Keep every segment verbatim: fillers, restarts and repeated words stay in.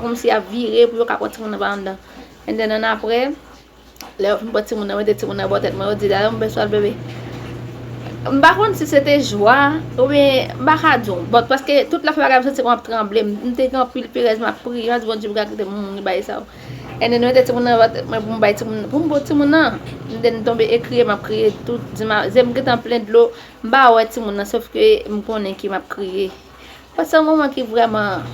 kòmsi y ap vire pou yo ka pran timoun nan pa anndan. And then, annapre, lè yo fin pran timoun nan, mete timoun nan bò tèt mwen, yo di, "Dada, m bezwen al, bebe." M pa konn si se te jwa, oubyen m pa ka di w. But paske tout lè m fè bagay, m santi kòm m ap tranble. M, m te gen anpil perèz, m ap priye, m ap di Bondye pou l ka kite m mouri bagay sa yo. And then, mete timoun nan bò tèt mwen pou m bay timoun, pou m pran timoun nan. And then, m tonbe e kriye, m ap kriye tout, di m a, zye m gentan plen dlo. M pa wè timoun nan, sòf ke m konnen ke m ap kriye. Paske se yon moman ki vrèman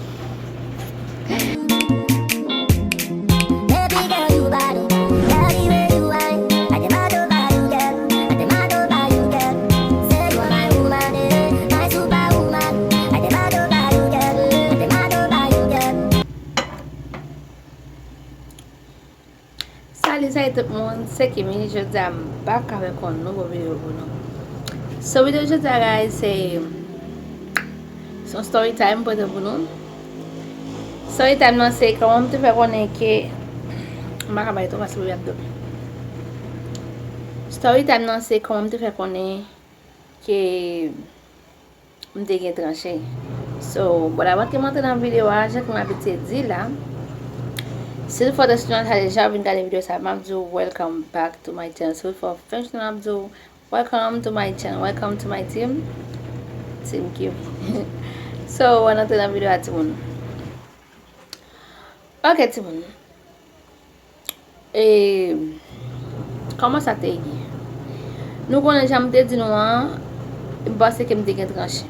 Salut, salut tout moun, se Kimi. Jodi a m back avèk yon nouvo videyo pou nou. So, videyo jodi a, guys, se, se yon story time pote pou nou. Story time nan se kòman m te fè konnen ke, m pa ka bay twòp paske bebe ap dòmi. Story time nan se kòman m te fè konnen ke m te gen tranche. So, bon, avan ke m antre nan videyo a, jan ke m abitye di la, si w fò te sou chanèl sa deja, w vin gade videyo sa, m ap di w welcome back to my channel. Si w fò fè chanèl, m ap di w welcome to my channel, welcome to my team, Team Kim. So, ann antre nan videyo a, timoun. Ok, timoun. E, kòman sa te ye? Nou konnen jan m te di nou an, m panse ke m te gen tranche.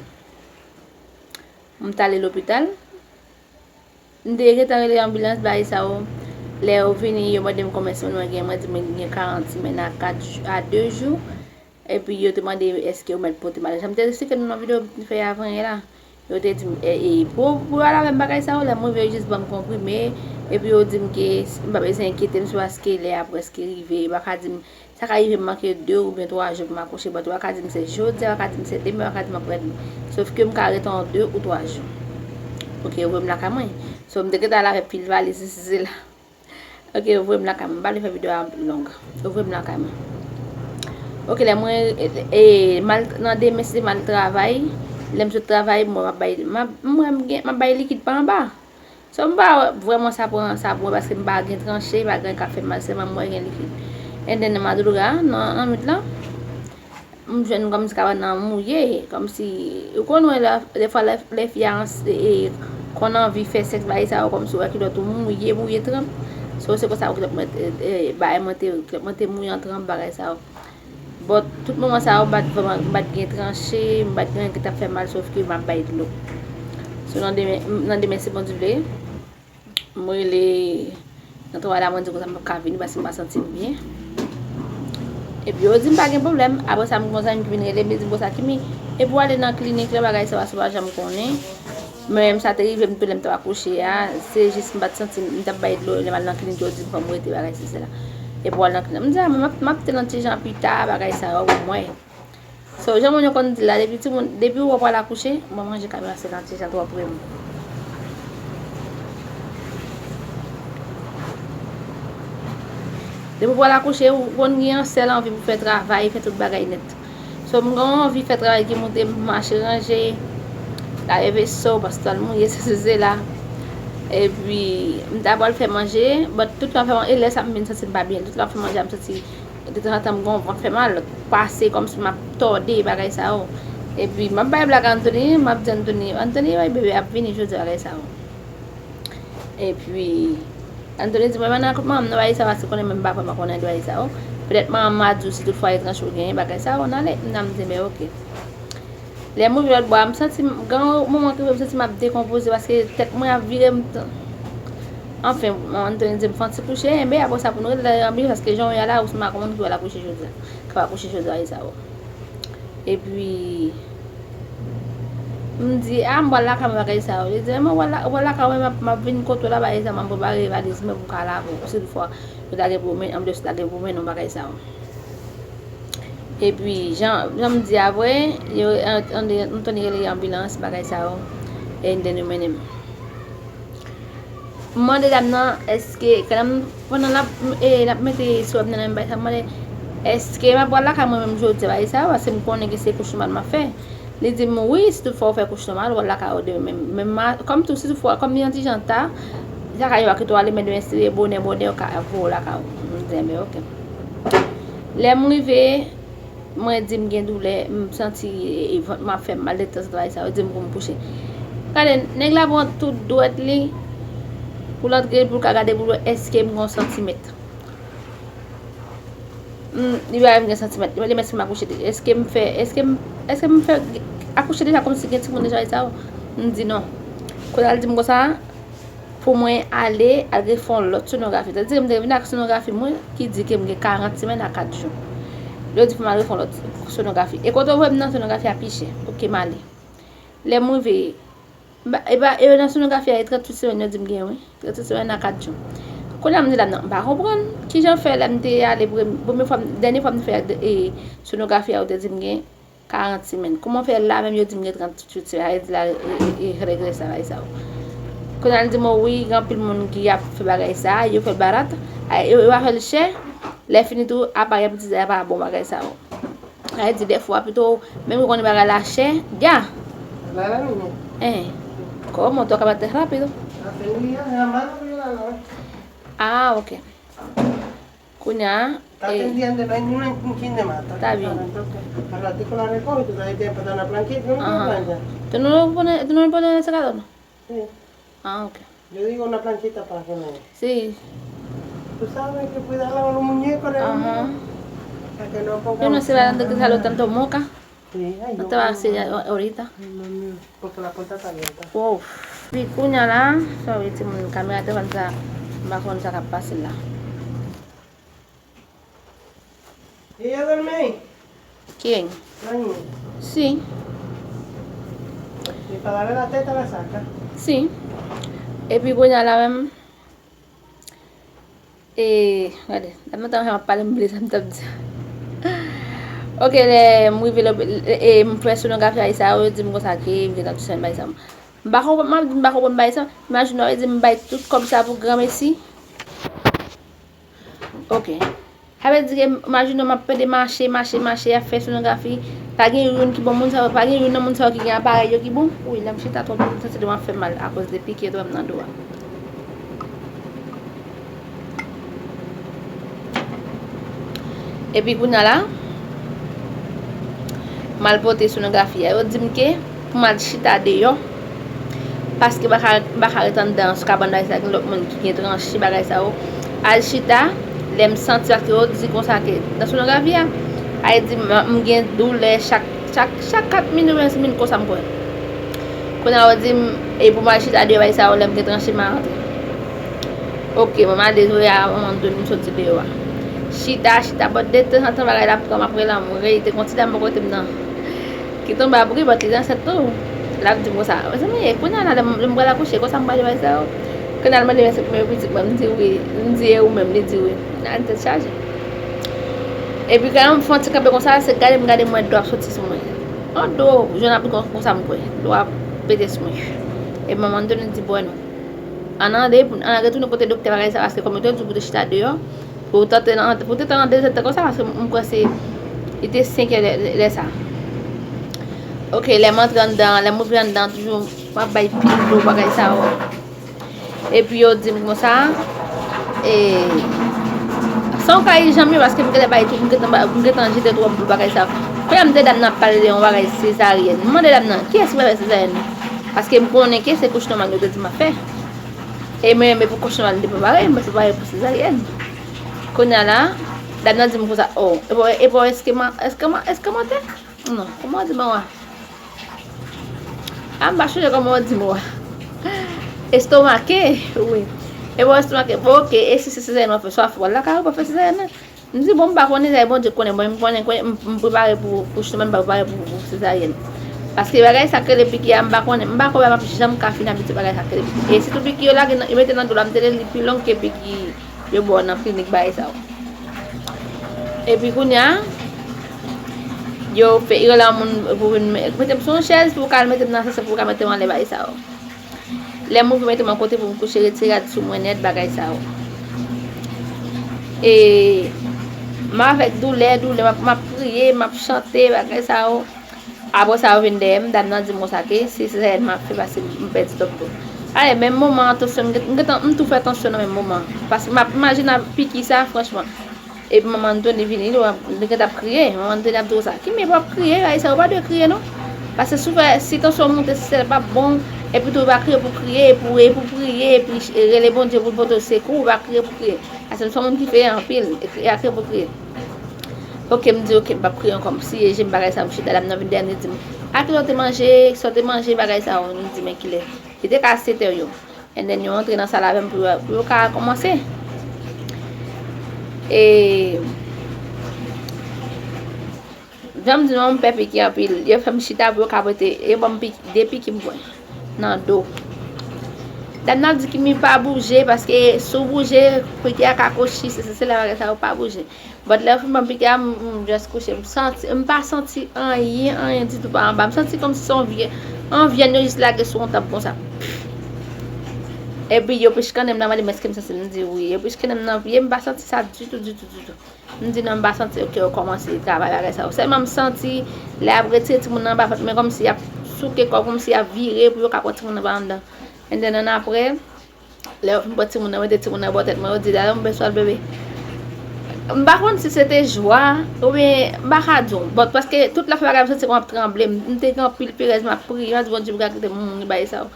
M t ale lopital. M te gentan rele anbilans, bagay sa yo. Lè yo vini, yo mande m konbyen semèn mwen gen, mwen di mwen gen karant semèn a kat jou, a de jou. Epi yo te mande èske yo mèt pote m ale. Jan m te eksplike nou nan videyo m te fè avan yè la. Yo te di m, e, e, pou, pou yo al avè m bagay sa yo, lè m rive yo jis ban m konprime, epi yo di m ke m pa bezwen enkyete m se paske lè a prèske rive, yo pa ka di m, sa ka rive m manke de oubyen twa jou pou m akouche, but yo pa ka di m se jodi a, yo pa ka di m se demen, yo pa ka di m aprè demen. Sòf ke m ka rete yon de ou twa jou. Ok, yo voye m lakay mwen. So, m te gentan al avè pil valiz isi se la. Ok, yo voye m lakay mwen. M pa vle fè videyo a long. Yo voye m lakay mwen. Ok, lè mwen, e, e, m al, nan demen se m al travay. Lè m sot travay, mwen m ap bay, m ap, mwen m gen, m ap bay likid pa anba. So, m pa wè vrèman sa pran, sa pran, paske m pa gen tranche, pa gen anyen k ap fè m mal, sèlman m wè gen likid. And then, nan madrigal, nan, nan nwit lan, m jwenn kòmsi kabann nan mouye, kòmsi, ou konn wè lè, defwa lè, lè fi a, e, e, konn anvi fè sèks, bagay sa yo, kòmsi ou wè kilòt ou mouye, mouye tranp. So, se konsa kilòt mwen, e, e, bagay mwen te, kilòt mwen te mouye an tranp, bagay sa yo. But, tout moman sa yo, m pa t vrèman, m pa t gen tranche, m pa t gen anyen ki t ap fè mal, sòf ke m ap bay dlo. So, nan demen, nan demen, si Bondye vle, m rele nan travay la, mwen di konsa m p ap ka vini paske m pa santi m byen. Epi yo di m pa gen pwoblèm. Apre sa, m gen yon zanmi ki vin rele m, li di m konsa, Kimi, epi w ale nan klinik la, bagay sa yo, paske w pa janm konnen. Men menm sa te rive m tou lè m t ap akouche a, se jis m pa t santi m, m t ap bay dlo, lè m al nan klinik, yo di m fò m rete, bagay se sela. Epi w al nan klinik. M di, a, mwen, m ap, m ap tann yon ti jan pita, bagay sa yo, pou m wè. So, jan moun yo konn di la, depi timoun, depi w wè w pral akouche, mwen manje kamera se nan ti jan twò pre m. Depi w pral akouche, ou konn gen yon sèl anvi pou fè travay, fè tout bagay nèt. So, m gen yon anvi fè travay ki moute m, mache ranje, lave veso, paske twal mouye, se sou se la. Epi, m ta pral fè manje, but tout lè m ap fè manje, e lè sa m vin santi m pa byen, tout lè m ap fè manje a, m santi detanzantan m gen yon vant fè mal, pase kòmsi m ap tòde, bagay sa yo. Epi, m ap bay blag a Anthony, m ap di Anthony, Anthony, wi, bebe ap vini jodi, bagay sa yo. Epi, Anthony di mwen, "Manman, kote manman m nan bagay sa yo, paske konnen mwen m pa vrèman konnen de bagay sa yo. Petèt manman m a di w si tout fwa etranj ou genyen, bagay sa yo, ann ale." M nan m di, "Men oke." Lè m rive lòt bò a, m santi m, gen yon moman ki m santi m ap dekonpoze, paske tèt mwen ap vire m. Anfen, Anthony di m fè yon ti kouche, enben, apre sa pou nou rete nan anbilans, paske jan w ye a la, ou sanble ak yon moun ki pral akouche jodi a, k ap akouche jodi a, bagay sa yo. Epi, m di, a, m pral lakay mwen, bagay sa yo. Li di, mwen, w pral la-, w pral lakay mwen, m ap, m ap vin kote w la, bagay sa, m ap prepare valiz mwen pou m ka lave w. Si toutfwa, yo ta gen pou men, anbilans ta gen pou men, non, bagay sa yo. Epi, jan, jan m di apre, yo, An-, An-, Anthony rele anbilans, bagay sa yo. And then, yo mennen m. M mande dam nan, èske, pandan l ap, e, l ap mete swèb nan men m, bagay sa, m mande, èske m ap pral lakay mwen menm jodi a, bagay sa, paske m konnen ke se kouch nòmal m ap fè. Li di m, wi, si tout fwa w fè kouch nòmal, ou pral lakay ou demen. Men, men m a, kòm tou, si tout fwa, kòm li yon ti jan ta, Sa ka rive a kite w ale, men demen si se bonè, bonè, yo ka voye w lakay ou. M di, enben, oke. Lè m rive, mwen di m gen doulè, m santi, e, e, vant mwen ap fè m mal, de tanzantan bagay sa, yo di m pou m kouche. Gade, nèg la pran tout dwèt li pou l antre, pou l ka gade, pou l wè èske m gen yon santimèt. M, li pa menm gen santimèt. Li mande m èske m akouche deja. Èske m fè, èske m, èske m fè akouche deja, kòmsi gen timoun deja, bagay sa yo? M di non. Kounye a l di m konsa, pou mwen ale, al refè yon lòt sonografi. Sa vle di ke m te vin ak sonografi mwen ki di ke m gen karant semèn a kat jou. Yo di pou m al refè yon lòt sonografi. E kote yo voye m nan, sonografi a pi chè. Oke, m ale. Lè m rive, ba, e ba, e nan sonografi a, e tranntuit semèn yo di m gen, wi. Tranntuit semèn a kat jou. Kounye a m di dam nan, m pa konprann kijan fè lè m te ale premye, premye fwa, dènye fwa m te fè, e, sonografi a, yo te di m gen karant semèn. Kòman fè la menm yo di m gen tranntuit semèn, sa vle di la, e, e, e, regrè sa, bagay sa yo. Kounye a l di m, o wi, gen anpil moun ki ap fè bagay sa, yo fè l barat, a, yo, yo pa fè l chè, lè fini tou, aparèy pou ti zay a pa bon, bagay sa yo. Sa vle di dèfwa pito, menm ou konnen bagay la chè, ya. La la niña. Eh, ¿cómo? Tú acabaste rápido. Aprendí ya, la mano que yo la lavé. Ah, ok. Kounye a, eh, atendiendo, no hay ni un, un chin de mata. Está bien. Al ratico la recojo y tú sabes que para una planchita, no una plancha. ¿Tú no lo pones, tú no lo pones en el secador, no? Sí. Ah, ok. Yo digo una planchita para que me... Sí. Tú sabes que cuidar a los muñecos de uno, para que no pongan... Yo no sé para dónde que salió tanto moca. Sí, ay, no te va a hacer ahorita. Ay, Dios mío, porque la puerta está abierta. Wow. Pi kounye a la, sorry, timoun, kamera telefòn sa, m pa konn sa k ap pase la. Ella duerme ahí. ¿Quién? La niña. Sí. Y para lavar la teta la saca. Sí. Epi kounye a la menm, e, gade, dam nan tèlman fè m ap pale, m bliye sa m t ap di. Ok, lè m rive lè, e, m fè sonografi a, sa yo di m konsa ke m gentan tousen bagay sa. M pa konprann, m ap di m pa konprann bagay sa. Imajine w, yo di m bay tout kòb sa pou granmesi. Ok. Sa vle di ke, imajine w, m ap pede mache, mache, mache, ap fè sonografi. Pa gen youn ki bon, moun sa yo, pa gen youn nan moun sa yo ki gen aparèy yo ki bon. Wi, lè m chita twòp, m santi do m ap fè m mal akoz de piki yo t ap nan do a. Epi kounye a la, m al pote sonografi a. Yo di m ke pou m al chita deyò, paske m pa ka, m pa ka ret anndan sou kabann bagay sa, gen lòt moun ki gen tranche bagay sa yo. Al chita, lè m santi, paske yo di konsa ke nan sonografi a, a di m, m gen doulè chak, chak, chak kat minit oubyen senk minit konsa m kwè. Kounye a yo di m, e pou m al chita deyò bagay sa yo, lè m gen tranche m a rantre. Ok, mwen m ale, jodi a, manman m di m soti deyò a. Chita, chita, but de tanzantan bagay la ap pran m, ap rele m, rele, te gon ti dam bò kote m nan. Ki tonbe ap ri, but li ansent tou. L ap di m konsa, mezanmi, e kounye a la, lè m, lè m pral akouche, konsa m pral bay sa yo. Kounye a l mande m èske m pitit mwen, m di wi, m di e ou menm, li di wi. Nan tèt chaje. Epi, kan m fè yon ti kanpe konsa, se gade m gade m wè dlo ap soti sou mwen. Yon dlo, jòn ap kon-, konsa m kwè. Dlo ap pete sou mwen. Epi, manman m tounen di, bon, non. Ann ale, ann retounen kote doktè bagay sa, paske kòm yo te di w pou te chita deyò, pou w tante nan, pou w te tan nan dezèdtan konsa, paske m kwè se, li te senkè lè, lè, lè sa. Ok, lè m antre anndan, lè m rive anndan, toujou, m ap bay pil dlo bagay sa yo. Epi yo di m konsa, e, san w ka ijan m ye, paske m gentan bay tout, m gentan ba-, m gentan jete twòp dlo bagay sa yo. Kounye a m tande dam nan ap pale de yon bagay sezaryèn. M mande dam nan, kiyès ki pral fè sezaryèn nan? Paske m konnen ke se kouch nòmal yo te di m ap fè. E mwen, men pou kouch nòmal m te prepare, m prepare pou sezaryèn. Kounye a la, dam nan di m konsa, o, e pa, e pa èske m, èske m, èske m atè? Non, kòman w di m a? A, m pa sonje kòman w di m a. Estomake, wi. E pa estomake, bon, ok, e si se sezaryèn w ap fè, sa w ap fè lakay ou, w ap fè sezaryèn nan? M di, bon, m pa konnen, sa e Bondye k konnen. Mwen, m konnen, konnen, m, m prepare pou, pou, jisteman, m prepare pou, pou sezaryèn. Paske bagay sa k rele piki a, m pa konnen, m pa kwè m ap janm ka fin abitye bagay sa k rele piki. E sitou piki yo lage nan, yo mete nan dlo la, m tande li pi long ke piki yo ba w nan klinik bagay sa yo. Epi kounye a, yo fè, yo rele yon moun pou vin me-, mete m sou yon chèz, pou w ka al mete m nan asansè, pou w ka mete m anlè bagay sa yo. Lè m rive mete m yon kote pou m kouche, retire rad sou mwen nèt, bagay sa yo. E m avèk doulè, doulè, m ap, m ap kriye, m ap chante, bagay sa yo. Apre sa, yo vin dèyè m, dam nan di m konsa ke se sezaryèn m ap fè paske m pèdi twòp dlo. Ale, menm moman an, tansyon, m gen, m gentan, m tou fè tansyon nan menm moman. Paske m ap imajine ap piki sa, franchman. Epi manman Antoni vini, li wè, li gentan ap kriye. Manman Antoni ap di w sa. Ki men w ap kriye, bagay sa, ou pa dwe kriye, non. Paske si w fè, si tansyon w monte, si sèl pa bon, epi tou, ou va kriye pou kriye, epi, epi w priye, epi rele Bondye pou l pote w sekou, ou va kriye pou kriye. Paske m se yon moun ki fè anpil, e kriye, a kriye pou kriye. Ok, m di, ok, m p ap kriye ankò. M siye je m, bagay sa, m chita, dam nan vin dèyè m, li di m, a kilè w te manje, sa w te manje, bagay sa, m di, men kilè. Li te ka setè yo. And then yo antre nan sal avè m pou yo, pou yo ka kòmanse. E jan m di nou, m pè piki anpil. Yo fè m chita pou yo ka pote, yo ban m piki, de piki m pran nan do. Dam nan di Kimi pa bouje, paske si w bouje, piki a ka kochi, se, se, se la bagay sa, yo pa bouje. But lè yo fin ban m piki a, m, m just kouche. M santi, m pa santi anyen, anyen ditou pa anba. M santi kòmsi se yon vye, yon vyann yo jis lage sou yon tab konsa. Epi yo pichkannen m nan, mande m èske m santi l, m di wi. Yo pichkannen m nan pye, m pa santi sa ditou, ditou, ditou. M di non, m pa santi, ok, yo kòmanse travay bagay sa yo. Sèlman m santi, lè y ap retire timoun nan anba vant mwen, kòmsi y ap souke kò, kòmsi y ap vire pou yo ka pran timoun nan ba anndan. And then, annapre, lè yo fin pran timoun nan, mete timoun nan bò tèt mwen, yo di, "Dayè, m bezwen al bebe." M pa konn si se te jwa, oubyen, m pa ka di w. But, paske tout lafwa bagay, m santi kòm m ap tranble. M, m te gen anpil perèz, m ap priye, m ap di, "Bondye, pou ka kite m mouri, bagay sa yo."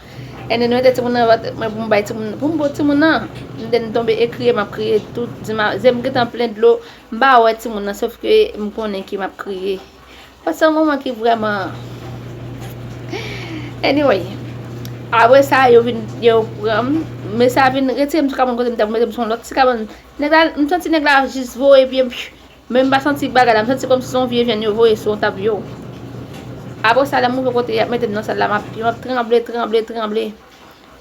And then, yo mete timoun nan bò tèt mwen pou m bay timoun, pou m pran timoun nan. And then, m tonbe e kriye, m ap kriye, tout, di m a, je m gentan plen dlo, m pa wè timoun nan, sòf ke m konnen ke m ap kriye. Paske se yon moman ki vrèman, anyway, apre sa, yo vin, yo pran m, men sa vin retire m sou kabann kote m t ap mete m sou yon lòt ti kabann. Nèg la, m santi nèg la jis voye pye m, men m pa santi bagay la, m santi kòmsi se yon vye vyann yo voye sou yon tab yo. Apre sa, lè m rive kote y ap mete m nan sal la, m ap, m ap tranble, tranble, tranble.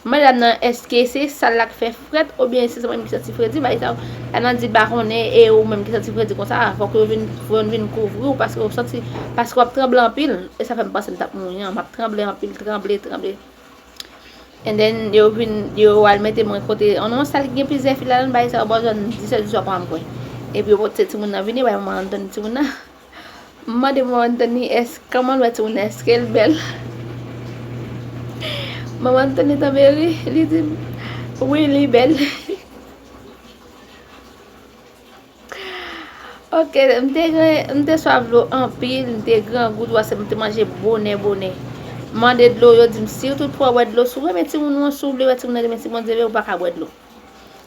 M mande dam nan, èske se sal la k fè frèt oubyen se mwen menm ki santi fredi, bagay sa yo. Dam nan di l pa konnen, e ou menm ki santi fredi konsa, fòk yo vin, fò yo vin kouvri w paske w santi, paske w ap tranble anpil. E sa fè m panse m t ap mouri an, m ap tranble anpil, tranble, tranble. And then, yo vin, yo al mete mwen kote, an, nan yon sal ki gen plizyè fi ladan l, bagay sa yo, bò zòn disèt di swa pa m kwè. Epi yo pote timoun nan vini, bay manman Antoni timoun nan. M mande manman Antoni, èske, kòman l wè timoun nan, èske l bèl? Manman Antoni tonbe ri, li di m, wi, li bèl. Ok, m te gen, m te swaf dlo anpil, m te grangou tou, paske m te manje bonè, bonè. M mande dlo, yo di m, si w tout fwa w bwè dlo, si w renmen timoun ou an, si w vle wè timoun nan demen, si Bondye vle, ou pa ka bwè dlo.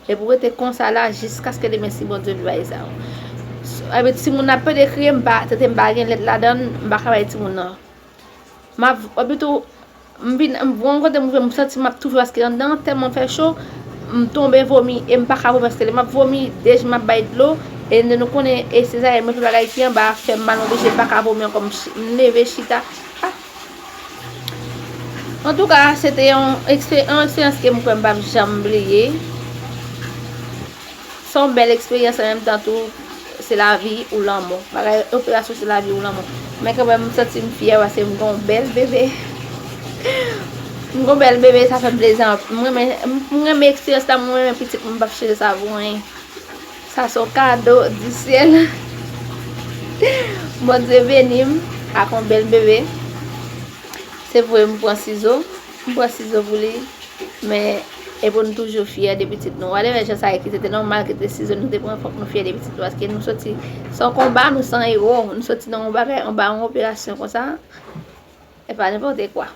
Epi w rete konsa la jiskaske demen si Bondye vle bagay sa yo. Epi timoun ap pede kriye, m pa, tete m pa gen lèt ladan l, m pa ka bay timoun nan. M ap, epi tou, m vin, m, yon kote m rive, m santi m ap toufe paske anndan an tèlman fè cho, m tonbe vomi, e m pa ka vomi paske lè m ap vomi, de je m ap bay dlo, e nou konnen, e sezaryen, mwen fè bagay ki anba, fè m mal, m oblije pa ka vomi ankò, m ch-, m leve chita. Ah! Antouka, se te yon ekspe-, yon eksperyans ke m kwè m p ap janm bliye. Se yon bèl eksperyans, an menm tan tou, se lavi ou lanmò. Bagay operasyon se lavi ou lanmò. Men kanmenm, m santi m fyè paske m gen yon bèl bebe. M gen yon bèl bebe, sa fè m plezi anpil. M renmen, m, m renmen eksperyans la, m renmen pitit mwen, m p ap chanje sa pou anyen. Sa se yon kado di syèl. Bondye beni m ak yon bèl bebe. Se vre, m pran sizo. M pran sizo pou li. Men, e pou nou toujou fyè de pitit nou. Whatever jan sa ye ki se te nòmal ki te sizo nou te pran, fòk nou fyè de pitit nou. Paske nou soti, se yon konba, nou se yon ewo. Nou soti nan yon bagay, anba yon operasyon konsa. E pa nenpòt kwa.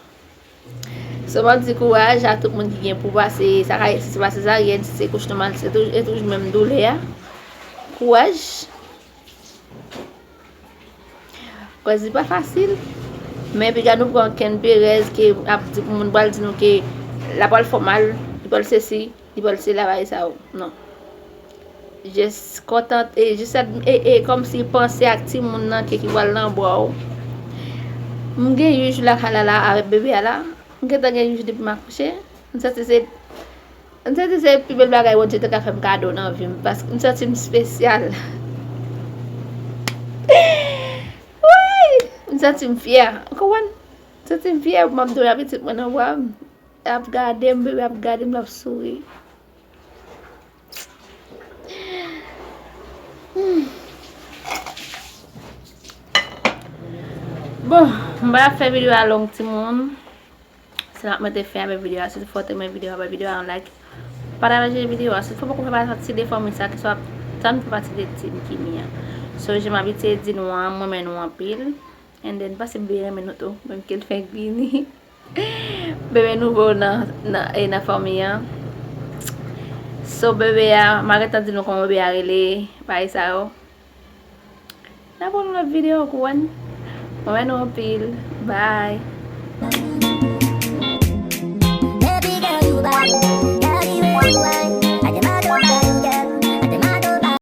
So, m ap di kouraj a tout moun ki gen pou pase, sa ka, si se pa sezaryèn, si se kouch nòmal, se tou-, e toujou menm doulè a. Kouraj. Kòz li pa fasil. Men piga nou pran kenn perèz ke ap di, moun pral di nou ke l ap pral fè w mal, li pral sesi, li pral sela, bagay sa yo. Non. Just kontan, e, just ad-, e, e, kòmsi panse ak timoun nan ke ki pral nan bra w. M gen uit jou lakay la la avèk bebe a la. M gentan gen uit jou depi m akouche. M santi se M santi se pi bèl bagay Bondye te ka fè m kado nan vi m, paske m santi m espesyal. Woy! M santi m fyè. Ou konprann? M santi m fyè, m ap dòmi ak pitit mwen nan bra m. L ap gade m, bebe ap gade m, l ap souri. Hmm. Bon, m pa fè videyo a long, timoun. Sa mwen te fè avèk videyo a, si w fò te renmen videyo a, bay videyo a yon like. Pataje videyo a, si w poko fè pati de fanmi sa, ki swa tann fè pati de team Kimi an. So, jan m abitye di nou an, mwen renmen nou anpil. And then, pase bebe renmen nou tou, menm ke l fenk vini. Bebe nouvo nan, nan, e nan fanmi an. So, bebe a, m a gentan di nou kòman bebe a rele, bagay sa yo. N ap wè nan lòt videyo, ou konprann? Mwen renmen nou anpil. Bye.